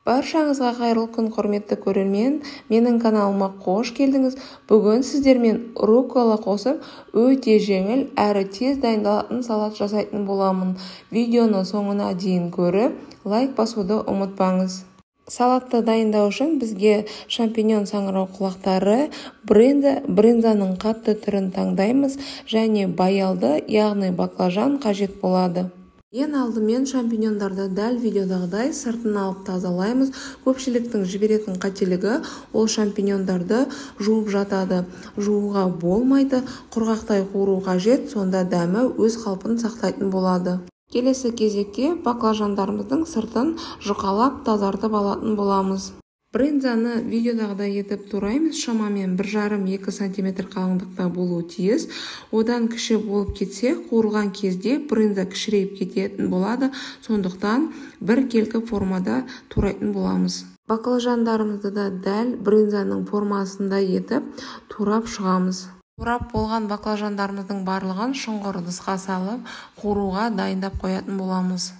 Баршаңызға қайырлы күн, құрметті көрермен. Менің каналыма қош келдіңіз. Бүгін сіздермен руккола қосып, өте жеңіл әрі тез дайындалатын салат жасайтын боламын. Видеоны соңына дейін көріп, лайк басуды ұмытпаңыз. Салатты дайындау үшін бізге шампиньон саңырауқұлақтары, брынза, брынзаның қатты түрін таңдаймыз және баялды, яғни баклажан қажет болады. Ең алдымен шампиньондарды дәл видеодағыдай сыртын алып тазалаймыз. Көпшіліктің жіберетін қателігі ол шампиньондарды жуып жатады. Жууға болмайды, құрғақтай қуыру қажет, сонда дәмі өз қалпын сақтайтын болады. Келесі кезекте баклажандарымыздың сыртын жұқалап тазартып алатын боламыз. Брынзаны видеодағыдай етіп тураймыз, шамамен 1,5-2 сантиметр қалыңдықта болуы тиіс. Одан кіші болып кетсе, қуырылған кезде брынза кішірейіп кететін болады, сондықтан біркелкі формада турайтын боламыз. Баклажандарымызды да дәл брынзаның формасында етіп турап шығамыз. Турап болған баклажандарымыздың барлығын шұңғыр ыдысқа салып, қуыруға дайындап қоятын боламыз.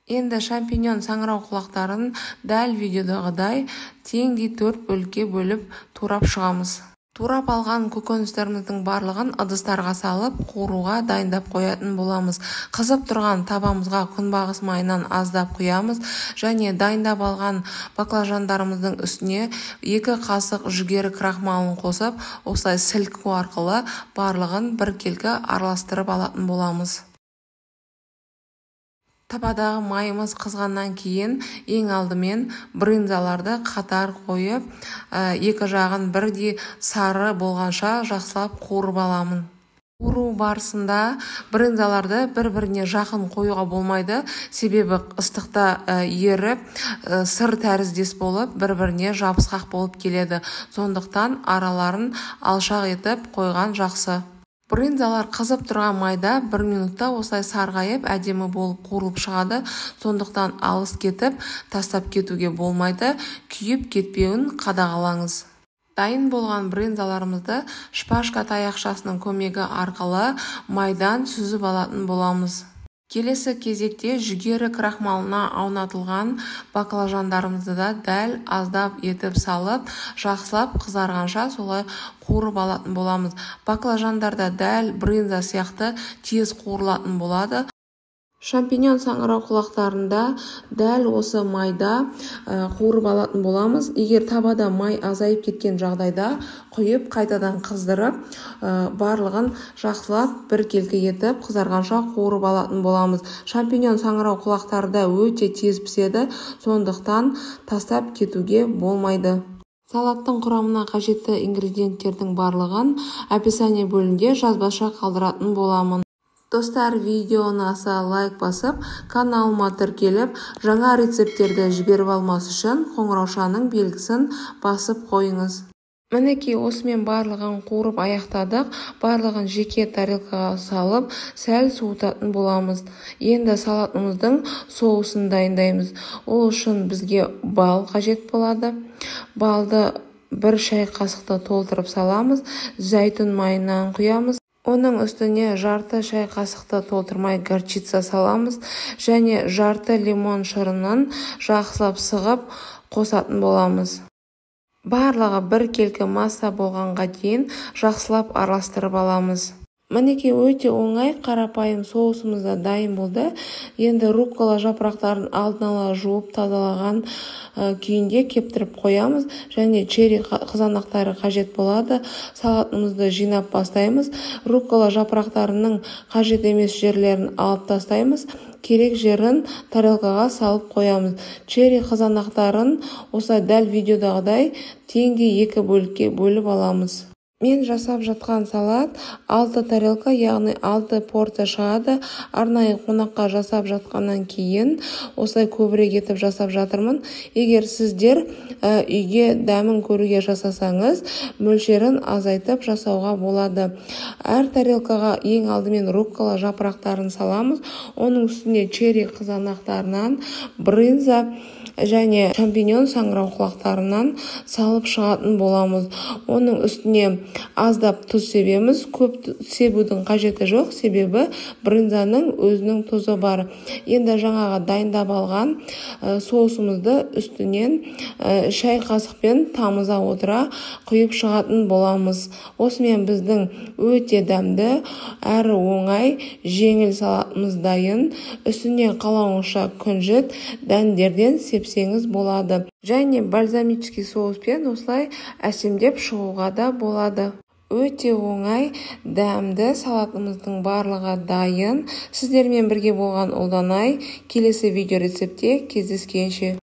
Енді шампиньон саңырауқұлақтарын дәл видеодағыдай теңдей 4 бөлікке бөліп турап шығамыз. Турап алған көкөністеріміздің барлығын ыдыстарға салып, қуыруға дайындап қоятын боламыз. Қызып тұрған табамызға күнбағыс майынан аздап құямыз және дайындап алған баклажандарымыздың үстіне 2 қасық жүгері крахмалын қосып, осылай сілку арқылы барлығын біркелкі араластырып алатын боламыз. Табадағы майымыз қызғаннан кейін ең алдымен брынзаларды қатар қойып, екі жағын бірдей сары болғанша жақсылап қуырып аламын. Қуыру барысында брынзаларды бір-біріне жақын қоюға болмайды, себебі ыстықта еріп, сыр тәріздес болып, бір-біріне жабысқақ болып келеді. Сондықтан араларын алшақ етіп қойған жақсы. Брынзалар қызып тұрған майда 1 минутта осылай сарғайып, әдемі болып қуырылып шығады. Сондықтан алыс кетіп, тастап кетуге болмайды, күйіп кетпеуін қадағалаңыз. Дайын болған брынзаларымызды шпажка таяқшасының көмегі арқылы майдан сүзіп алатын боламыз. Келесі кезекте жүгері крахмалына аунатылған баклажандарымызды да дәл аздап етіп салып, жақсылап қызарғанша солай қуырып алатын боламыз. Баклажандар да дәл брынза сияқты тез қуырылатын болады. Шампиньон саңырауқұлақтарында дәл осы майда қуырып алатын боламыз. Егер табада май азайып кеткен жағдайда құйып, қайтадан қыздырып, барлығын жақсылап біркелкі етіп қызарғанша қуырып алатын боламыз. Шампиньон саңырауқұлақтары да өте тез піседі, сондықтан тастап кетуге болмайды. Салаттың құрамына қажетті ингредиенттердің барлығын описание бөлімінде жазбаша қалдыратын боламын. Достар, видео ұнаса лайк басып, каналыма тіркеліп, жаңа рецепттерді жіберіп алмас үшін қоңыраушаның белгісін басып қойыңыз. Мінекей, осымен барлығын қуырып аяқтадық. Барлығын жеке тарелкаға салып, сәл суытатын боламыз. Енді салатымыздың соусын дайындаймыз. Ол үшін бізге бал қажет болады. Балды 1 шай қасықты толтырып саламыз, зәйтүн майынан құямыз. Оның үстіне жарты шай қасықты толтырмай горчица саламыз және жарты лимон шырынын жақсылап сығып қосатын боламыз. Барлығы біркелкі масса болғанға дейін жақсылап араластырып аламыз. Мінекей, өте оңай қарапайым соусымыз да дайын болды. Енді руккола жапырақтарын алдын ала жуып тазалаған күйінде кептіріп қоямыз және черри қызанақтары қажет болады. Салатымызды жинап бастаймыз. Руккола жапырақтарының қажет емес жерлерін алып тастаймыз. Керек жерін тарелкаға салып қоямыз. Черри қызанақтарын осылай дәл видеодағыдай теңдей 2 бөлікке бөліп аламыз. Мен жасап жатқан салат 6 тарелка, яғни 6 порция шығады. Арнайы қонаққа жасап жатқаннан кейін осылай көбірек етіп жасап жатырмын. Егер сіздер үйге дәмін көруге жасасаңыз, мөлшерін азайтып жасауға болады. Әр тарелкаға ең алдымен руккола жапырақтарын саламыз. Оның үстіне черри қызанақтарынан брынза Және шампиньон саңырауқұлақтарынан салып шығатын боламыз. Оның үстіне аздап тұз себеміз. Көп себудің қажеті жоқ, себебі брынзаның өзінің тұзы бар. Енді жаңағы дайындап алған соусымызды үстінен шай қасықпен тамыза отыра құйып шығатын боламыз. Осымен біздің өте дәмді әрі оңай жеңіл салатымыз дайын. Үстіне қалауыңызша күнжіт дәндерден сепсеңіз болады. Және бальзамический соуспен осылай әсемдеп шығуға да болады. Өте оңай дәмді салатымыздың барлығы дайын. Сіздермен бірге болған Ұлданай. Келесі видео рецептте кездескенше.